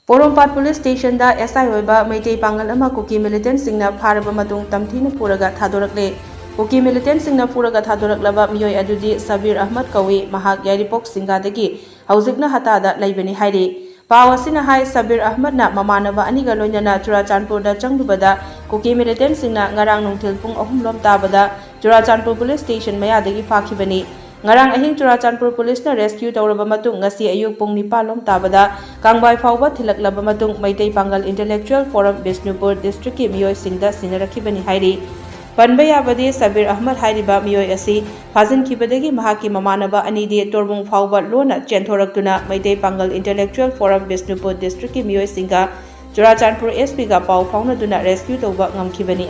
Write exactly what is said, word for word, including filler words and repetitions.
ꯄꯣꯔꯣꯝꯄꯥꯠ police ꯁ꯭ꯇꯦꯁꯟꯗ ꯑꯦꯁ ꯑꯥꯏ ꯑꯣꯏꯕ ꯃꯩꯇꯩ ꯄꯥꯡꯒꯜ ꯑꯃ ꯀꯨꯀꯤ ꯃꯤꯂꯤꯇꯦꯟꯠꯁꯤꯡꯅ ꯐꯥꯔꯕ ꯃꯇꯨꯡ ꯇꯝꯊꯤꯅ ꯐꯨꯔꯒ ꯊꯥꯗꯣꯔꯛꯂꯦ꯫ ꯀꯨꯀꯤ ꯃꯤꯂꯤꯇꯦꯟꯠꯁꯤꯡꯅ ꯐꯨꯔꯒ ꯊꯥꯗꯣꯔꯛꯂꯕ ꯃꯤꯑꯣꯏ ꯑꯗꯨꯗꯤ ꯁꯕꯤꯔ ꯑꯍꯃꯗ ꯀꯧꯏ꯫ ꯃꯍꯥꯛ ꯌꯥꯏꯔꯤꯄꯣꯛ ꯁꯤꯡꯒꯥꯗꯒꯤ ꯍꯧꯖꯤꯛꯅ ꯍꯇꯥꯗ ꯂꯩꯕꯅꯤ ꯍꯥꯏꯔꯤ꯫ ꯄꯥꯎ ꯑꯁꯤꯅ ꯍꯥꯏ, ꯁꯕꯤꯔ ꯑꯍꯃꯗꯅ ꯃꯃꯥꯟꯅꯕ ꯑꯅꯤꯒ ꯂꯣꯏꯅꯅ ꯆꯨꯔꯥꯆꯥꯟꯄꯨꯔꯗ ꯆꯪꯂꯨꯕꯗ ꯀꯨꯀꯤ ꯃꯤꯂꯤꯇꯦꯟꯠꯁꯤꯡꯅ ꯉꯔꯥꯡ ꯅꯨꯡꯊꯤꯜ ꯄꯨꯡ ꯑꯍꯨꯝ ꯂꯣꯝ ꯇꯥꯕꯗ ꯆꯨꯔꯥꯆꯥꯟꯄꯨꯔ ꯄꯨꯂꯤꯁ ꯁ꯭ꯇꯦꯁꯟ ꯃꯌꯥꯗꯒꯤ ꯐꯥꯈꯤꯕꯅꯤ꯫ ꯉꯔꯥꯡ ꯑꯍꯤꯡ ꯆꯨꯔꯥꯆꯥꯟꯄꯨꯔ ꯄꯨꯂꯤꯁꯅ ꯔꯦꯁꯀ꯭ꯌꯨ ꯇꯧꯔꯕ ꯃꯇꯨꯡ ꯉꯁꯤ ꯑꯌꯨꯛ ꯄꯨꯡ ꯅꯤꯄꯥꯟ ꯂꯣꯝ ꯇꯥꯕꯗ ꯀꯥꯡꯕꯥꯏ ꯐꯥꯎꯕ ꯊꯤꯜꯂꯛꯂꯕ ꯃꯇꯨꯡ ꯃꯩꯇꯩ ꯄꯥꯡꯒꯜ ꯏꯟꯇꯦꯂꯦꯛꯆꯨꯑꯦꯜ ꯐꯣꯔꯝ ꯕꯤꯁꯅꯨꯄꯨꯔ ꯗꯤꯁꯇ꯭ꯔꯤꯛꯀꯤ ꯃꯤꯑꯣꯏꯁꯤꯡꯗ ꯁꯤꯟꯅꯔꯛꯈꯤꯕꯅꯤ ꯍꯥꯏꯔꯤ꯫ ꯄꯟꯕ ꯌꯥꯕꯗꯤ, ꯁꯕꯤꯔ ꯑꯍꯃꯗ ꯍꯥꯏꯔꯤꯕ ꯃꯤꯑꯣꯏ ꯑꯁꯤ ꯐꯥꯖꯤꯟꯈꯤꯕꯗꯒꯤ ꯃꯍꯥꯛꯀꯤ ꯃꯃꯥꯟꯅꯕ ꯑꯅꯤꯗꯤ ꯇꯣꯔꯕꯨꯡ ꯐꯥꯎꯕ ꯂꯣꯟꯅ ꯆꯦꯟꯊꯣꯔꯛꯇꯨꯅ ꯃꯩꯇꯩ ꯄꯥꯡꯒꯜ ꯏꯟꯇꯦꯂꯦꯛꯆꯨꯑꯦꯜ ꯐꯣꯔꯝ ꯕꯤꯁꯅꯨꯄꯨꯔ ꯗꯤꯁꯇ꯭ꯔꯤꯛꯀꯤ ꯃꯤꯑꯣꯏꯁꯤꯡꯒ ꯆꯨꯔꯥꯆꯥꯟꯄꯨꯔ ꯑꯦꯁ ꯄꯤꯒ ꯄꯥꯎ ꯐꯥꯎꯅꯗꯨꯅ ꯔꯦꯁꯀ꯭ꯌꯨ ꯇꯧꯕ ꯉꯝꯈꯤꯕꯅꯤ꯫